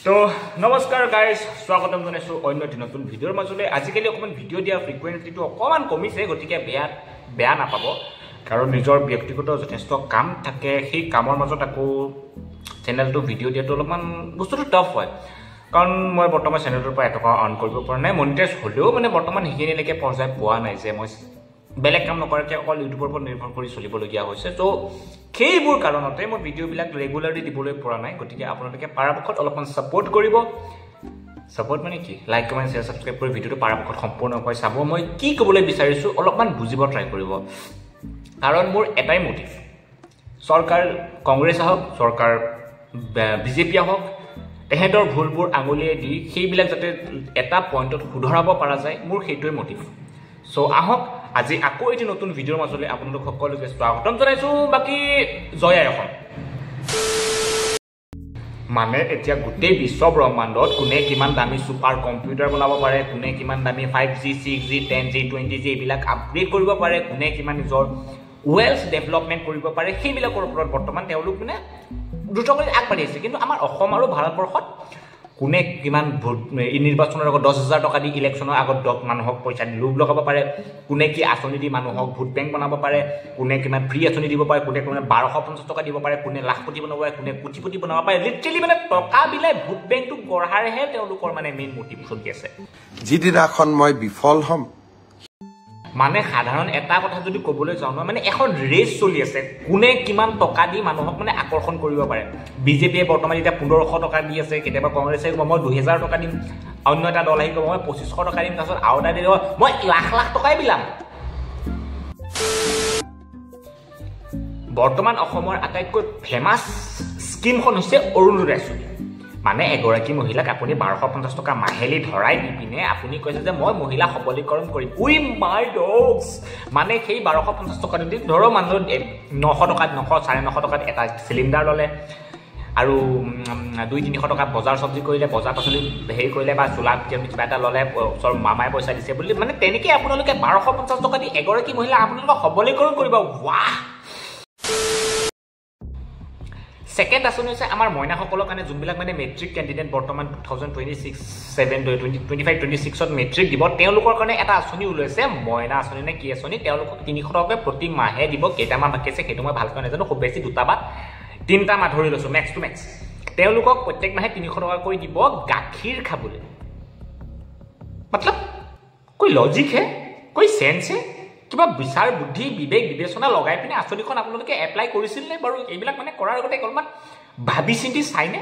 তো নমস্কাৰ গাইজ, স্বাগতম জনাইছোঁ অন্য এটি নতুন ভিডিঅ'ৰ মাজলৈ। আজিকালি অকণমান ভিডিঅ' দিয়া ফ্ৰিকুৱেঞ্চিটো অকণমান কমিছে, গতিকে বেয়া বেয়া নাপাব, কাৰণ নিজৰ ব্যক্তিগত যথেষ্ট কাম থাকে। সেই কামৰ মাজত আকৌ চেনেলটো ভিডিঅ' দিয়াটো অলপমান বস্তুটো টাফ হয়, কাৰণ মই বৰ্তমান চেনেলটোৰ পৰা এটকা আৰ্ণ কৰিব পৰা নাই। মনিটাইজ হ'লেও মানে বৰ্তমান সেইখিনিলৈকে পৰ্যায় পোৱা নাই যে মই বেলেগ কাম নকৰাকৈ অকল ইউটিউবৰ ওপৰত নিৰ্ভৰ কৰি চলিবলগীয়া হৈছে। ত' সেইবোৰ কাৰণতে মই ভিডিঅ'বিলাক ৰেগুলাৰলি দিবলৈ পৰা নাই, গতিকে আপোনালোকে পৰাপক্ষত অলপমান ছাপৰ্ট কৰিব। ছাপৰ্ট মানে কি, লাইক, কমেণ্ট, শ্বেয়াৰ, ছাবস্ক্ৰাইব কৰি ভিডিঅ'টো পৰাপক্ষত সম্পূৰ্ণকৈ চাব। মই কি ক'বলৈ বিচাৰিছোঁ অলপমান বুজিব ট্ৰাই কৰিব, কাৰণ মোৰ এটাই মটিভ, চৰকাৰ কংগ্ৰেছ আহক, চৰকাৰ বিজেপি আহক, তেহেঁতৰ ভুলবোৰ আঙুলিয়াই দি সেইবিলাক যাতে এটা পইণ্টত শুধৰাব পৰা যায়, মোৰ সেইটোৱে মটিভ। চ' আহক আজি আকৌ এটি নতুন ভিডিঅ'ৰ মাজলৈ আপোনালোক সকলোকে স্বাগতম জনাইছোঁ। বাকী জয় আই অসম। মানে এতিয়া গোটেই বিশ্ব ব্ৰহ্মাণ্ডত কোনে কিমান দামী ছুপাৰ কম্পিউটাৰ বনাব পাৰে, কোনে কিমান দামী 5G, 6G, 10G, 20G এইবিলাক আপগ্ৰেড কৰিব পাৰে, কোনে কিমান নিজৰ ৱেলথ ডেভেলপমেণ্ট কৰিব পাৰে, সেইবিলাকৰ ওপৰত বৰ্তমান তেওঁলোক মানে দ্ৰুতগতিত আগবাঢ়ি আছে। কিন্তু আমাৰ অসম আৰু ভাৰতবৰ্ষত কোনে কিমান ভোট নিৰ্বাচনৰ আগত 10,000 টকা দি ইলেকশ্যনৰ আগত মানুহক পইচা দি লোভ লগাব পাৰে, কোনে কি আঁচনি দি মানুহক ভোট বেংক বনাব পাৰে, কোনে কিমান ফ্ৰী আঁচনি দিব পাৰে, কোনে কিমান 1250 টকা দিব পাৰে, কোনে লাখপতি বনাব পাৰে, কোনে কোটিপতি বনাব পাৰে, লিটাৰেলি মানে টকা বিলাই ভোট বেংকটো গঢ়াৰহে তেওঁলোকৰ মানে মেইন মটিভ চলি আছে। যিদিনাখন মই বিফল হ'ম, মানে সাধাৰণ এটা কথা যদি ক'বলৈ যাওঁ নহয়, মানে এখন ৰেচ চলি আছে কোনে কিমান টকা দি মানুহক মানে আকৰ্ষণ কৰিব পাৰে। বিজেপিয়ে বৰ্তমান এতিয়া 1500 টকা দি আছে, কেতিয়াবা কংগ্ৰেছে ক'ব মই 2000 টকা দিম, অন্য এটা দল আহি ক'ব মই 2500 টকা দিম, তাৰপিছত আৰু এটা দিব মই লাখ লাখ টকাই বিলাম। বৰ্তমান অসমৰ আটাইতকৈ ফেমাছ স্কীমখন হৈছে অৰুণোদয় আঁচনি। মানে এগৰাকী মহিলাক আপুনি 1250 টকা মাহিলী ধৰাই দি পিনে আপুনি কৈছে যে মই মহিলা সবলীকৰণ কৰিম। উই মাই ডগছ! মানে সেই 1250 টকা দি ধৰক মানুহ 900 টকাত, 900 950 টকাত এটা চিলিণ্ডাৰ ল'লে, আৰু 200-300 টকাত বজাৰ চব্জি কৰিলে, বজাৰ পাচলি হেৰি কৰিলে, বা চোলা কিবা এটা ল'লে, ওচৰৰ মামাই পইচা দিছে বুলি, মানে তেনেকৈ আপোনালোকে 1250 টকা দি এগৰাকী মহিলা আপোনালোকক সবলীকৰণ কৰিব। ৱাহ! ছেকেণ্ড আঁচনি হৈছে আমাৰ মইনাসকলৰ কাৰণে, যোনবিলাক মানে মেট্ৰিক কেণ্ডিডেট বৰ্তমান 2026 7 2025 26ত মেট্ৰিক দিব, তেওঁলোকৰ কাৰণে এটা আঁচনি ওলাইছে, মইনা আঁচনি নে কি আঁচনি। তেওঁলোকক 300 টকাকৈ প্ৰতি মাহে দিব। কেইটামান বাকী আছে সেইটো মই ভালকৈ নাজানো, খুব বেছি 2টা বা 3টা মাহ ধৰি লৈছোঁ, মেক্স টু মেক্স। তেওঁলোকক প্ৰত্যেক মাহে 300 টকাকৈ দিব গাখীৰ খাবলৈ। মতলব কৈ লজিক হে, কৈ চেন্স হে, কিবা বিচাৰ বুদ্ধি বিবেক বিবেচনা লগাই পিনে আঁচনিখন আপোনালোকে এপ্লাই কৰিছিল নে বাৰু? এইবিলাক মানে কৰাৰ আগতে অলপমান ভাবি চিন্তি চাইনে?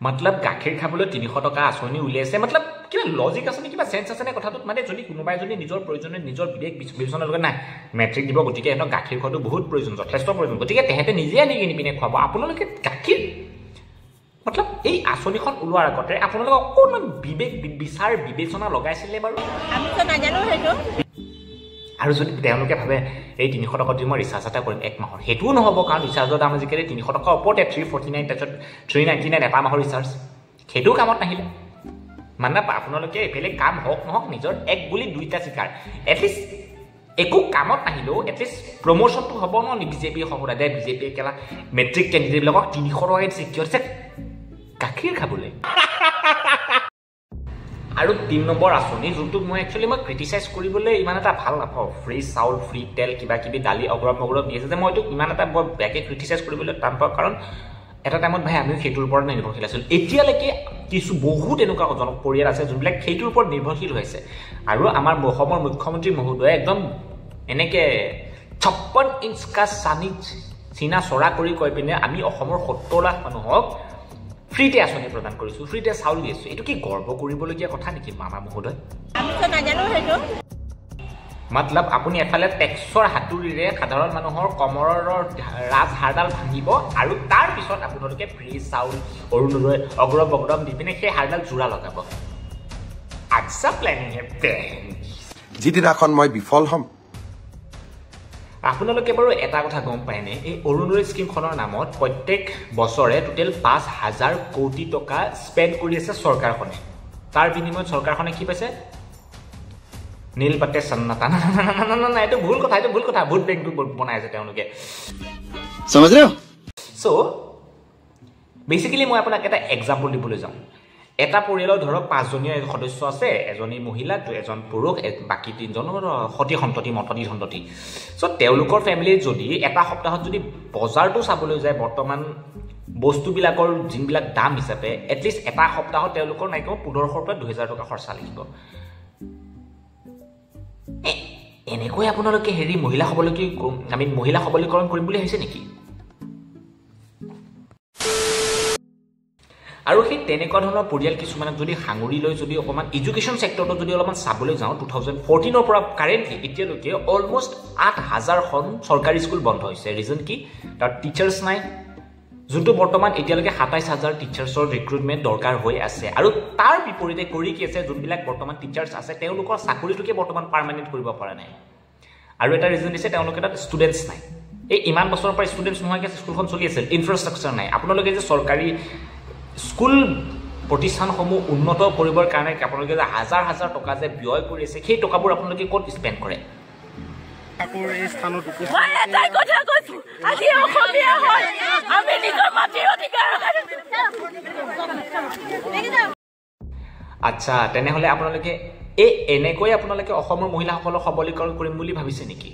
মতলব গাখীৰ খাবলৈ 300 টকা আঁচনি উলিয়াইছে, মতলব কিবা লজিক আছে নে, কিবা চেন্স আছে নে কথাটোত? মানে যদি কোনোবাই যদি নিজৰ প্ৰয়োজনে নিজৰ বিবেক বিবেচনা লগাই নাই মেট্ৰিক দিব, গতিকে সিহঁতক গাখীৰ খোৱাটো বহুত প্ৰয়োজন, যথেষ্ট প্ৰয়োজন, গতিকে তেহেঁতে নিজে আনি কিনি পিনে খুৱাব, আপোনালোকে গাখীৰ মতলব এই আঁচনিখন ওলোৱাৰ আগতে আপোনালোকে অকণমান বিবেক বিচাৰ বিবেচনা লগাইছিলে বাৰু? আৰু যদি তেওঁলোকে ভাবে এই 300 টকাত যদি মই ৰিচাৰ্জ এটা কৰিম এক মাহৰ, সেইটোও নহ'ব, কাৰণ ৰিচাৰ্জৰ দাম আজিকালি 300 টকাৰ ওপৰতে, 349, তাৰপিছত 399 এটা মাহৰ ৰিচাৰ্জ, সেইটোও কামত নাহিলে। মানে আপোনালোকে এইফালে কাম হওক নহওক নিজৰ এক গুলি দুইটা চিকাৰ, এটলিষ্ট একো কামত নাহিলেও এটলিষ্ট প্ৰমোশ্যনটো হ'ব ন। বিজেপি সম্প্ৰদায় বিজেপিয়ে কেলা মেট্ৰিক কেণ্ডিডেটবিলাকক 300 টকাকৈ দিছে, কিয় দিছে? গাখীৰ খাবলৈ। আৰু 3 নম্বৰ আঁচনি, যোনটোক মই একচুৱেলি মই ক্ৰিটিচাইজ কৰিবলৈ ইমান এটা ভাল নাপাওঁ, ফ্ৰী চাউল, ফ্ৰী তেল, কিবা কিবি দালি অগৰম মগৰম দি আছে যে, মই এইটোক ইমান এটা বৰ বেয়াকৈ ক্ৰিটিচাইজ কৰিবলৈ টান পাওঁ, কাৰণ এটা টাইমত ভাই আমিও সেইটোৰ ওপৰত নিৰ্ভৰশীল আছিলোঁ। এতিয়ালৈকে কিছু বহুত এনেকুৱা জনপৰিয়াল আছে যোনবিলাক সেইটোৰ ওপৰত নিৰ্ভৰশীল হৈছে। আৰু আমাৰ অসমৰ মুখ্যমন্ত্ৰী মহোদয়ে একদম এনেকৈ 56 ইঞ্চ কা চানি চীনা চৰা কৰি কৈ পিনে আমি অসমৰ 70 লাখ মানুহক ফ্ৰীতে আঁচনি প্ৰদান কৰিছোঁ, ফ্ৰীতে চাউল দি আছোঁ। এইটো কি গৰ্ব কৰিবলগীয়া কথা নেকি মামা মহোদয়? মতলব আপুনি এফালে টেক্সৰ হাতুৰিৰে সাধাৰণ মানুহৰ কমৰৰ ৰাজহাড়ডাল ভাঙিব, আৰু তাৰপিছত আপোনালোকে ফ্ৰী চাউল, অৰুণোদয়, অগ্ৰম বগ্ৰম দি পিনে সেই হাড়ডাল জোৰা লগাব। আচ্ছা প্লেনিং হে। যিদিনাখন মই বিফল হ'ম, আপোনালোকে বাৰু এটা কথা গম পায়নে, এই অৰুণোদয় স্কীমখনৰ নামত প্ৰত্যেক বছৰে টোটেল 5000 কোটি টকা স্পেণ্ড কৰি আছে চৰকাৰখনে। তাৰ বিনিময়ত চৰকাৰখনে কি পাইছে? নীল পাতে সন্নাটা। না, এইটো ভুল কথা, এইটো ভুল কথা। ভোট বেংকটো বনাই আছে তেওঁলোকে। চ' বেচিকেলি মই আপোনাক এটা এক্সাম্পল দিবলৈ যাওঁ। এটা পৰিয়ালৰ ধৰক 5জনীয়া সদস্য আছে, এজনী মহিলা, এজন পুৰুষ, বাকী 3জনৰ সতি সন্ততি মততি সন্ততি। চ' তেওঁলোকৰ ফেমিলিত যদি এটা সপ্তাহত যদি বজাৰটো চাবলৈ যায়, বৰ্তমান বস্তুবিলাকৰ যোনবিলাক দাম হিচাপে এটলিষ্ট এটা সপ্তাহত তেওঁলোকৰ নাইকমেও 1500ৰ পৰা 2000 টকা খৰচা লাগিব। এনেকৈ আপোনালোকে হেৰি মহিলা মহিলা সবলীকৰণ কৰিম বুলি ভাবিছে নেকি? আৰু সেই তেনেকুৱা ধৰণৰ পৰিয়াল কিছুমানক যদি সাঙুৰি লৈ যদি অকণমান এডুকেশ্যন ছেক্টৰটো যদি অলপমান চাবলৈ যাওঁ, 2014ৰ পৰা কাৰেণ্টলি এতিয়ালৈকে অলমষ্ট 8000খন চৰকাৰী স্কুল বন্ধ হৈছে। ৰিজন কি? তাৰ টিচাৰ্ছ নাই, যোনটো বৰ্তমান এতিয়ালৈকে 27000 টিচাৰ্ছৰ ৰিক্ৰুটমেণ্ট দৰকাৰ হৈ আছে। আৰু তাৰ বিপৰীতে কৰি কি আছে, যোনবিলাক বৰ্তমান টিচাৰ্ছ আছে তেওঁলোকৰ চাকৰিটোকে বৰ্তমান পাৰ্মানেণ্ট কৰিব পৰা নাই। আৰু এটা ৰিজন দিছে তেওঁলোকে তাত ষ্টুডেণ্টছ নাই। এই ইমান বছৰৰ পৰা ষ্টুডেণ্টছ নোহোৱাকৈ স্কুলখন চলি আছিল, ইনফ্ৰাষ্ট্ৰাকচাৰ নাই। আপোনালোকে যে চৰকাৰী স্কুল প্ৰতিষ্ঠানসমূহ উন্নত কৰিবৰ কাৰণে আপোনালোকে যে হাজাৰ হাজাৰ টকা যে ব্যয় কৰি আছে, সেই টকাবোৰ আপোনালোকে ক'ত স্পেণ্ড কৰে? আচ্ছা, তেনেহ'লে আপোনালোকে এই এনেকৈ আপোনালোকে অসমৰ মহিলাসকলক সবলীকৰণ কৰিম বুলি ভাবিছে নেকি?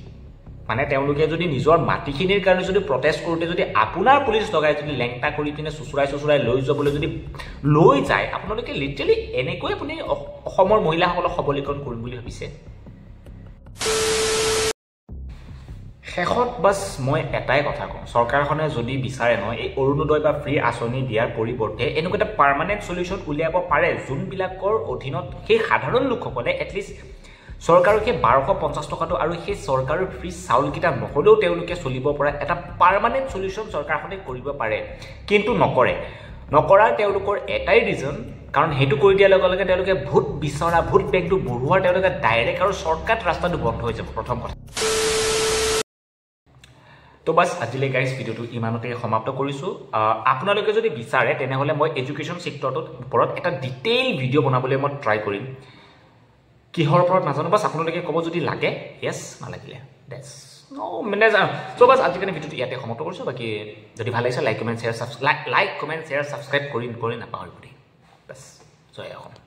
মানে তেওঁলোকে যদি নিজৰ মাটিখিনিৰ কাৰণে যদি প্ৰটেষ্ট কৰোঁতে যদি আপোনাৰ পুলিচ লগাই যদি লেংটা কৰি পিনে চুচুৰাই চুচুৰাই লৈ যাবলৈ যদি লৈ যায়, আপোনালোকে লিটাৰেলি এনেকৈ আপুনি অসমৰ মহিলাসকলক সবলীকৰণ কৰিম বুলি ভাবিছে? শেষত বাছ মই এটাই কথা কওঁ, চৰকাৰখনে যদি বিচাৰে নহয় এই অৰুণোদয় বা ফ্ৰী আঁচনি দিয়াৰ পৰিৱৰ্তে এনেকুৱা এটা পাৰ্মানেণ্ট চলিউশ্যন উলিয়াব পাৰে যোনবিলাকৰ অধীনত সেই সাধাৰণ লোকসকলে এটলিষ্ট চৰকাৰৰ সেই 1250 টকাটো আৰু সেই চৰকাৰৰ ফ্ৰী চাউলকেইটা নহ'লেও তেওঁলোকে চলিব পৰা এটা পাৰ্মানেণ্ট চলিউশ্যন চৰকাৰখনে কৰিব পাৰে, কিন্তু নকৰে। নকৰাৰ তেওঁলোকৰ এটাই ৰিজন, কাৰণ সেইটো কৰি দিয়াৰ লগে লগে তেওঁলোকে ভোট বিচৰা, ভোট বেংকটো বঢ়োৱাৰ তেওঁলোকে ডাইৰেক্ট আৰু শ্বৰ্টকাট ৰাস্তাটো বন্ধ হৈ যাব, প্ৰথম কথা। তো বাছ আজিলৈ গাইজ ভিডিঅ'টো ইমানতে সমাপ্ত কৰিছোঁ। আপোনালোকে যদি বিচাৰে তেনেহ'লে মই এডুকেশ্যন ছেক্টৰটোৰ ওপৰত এটা ডিটেইল ভিডিঅ' বনাবলৈ মই ট্ৰাই কৰিম। কিহৰ ওপৰত নাজানো, বাছ আপোনালোকে ক'ব যদি লাগে, য়েছ, নালাগিলে ডেছ ন' মানে। চ' বাছ আজিৰ কাৰণে ভিডিঅ'টো ইয়াতে সমাপ্ত কৰিছোঁ। বাকী যদি ভাল লাগিছে like comment share subscribe কৰি নাপাহৰিব দেই। বাছ, জয় অসম।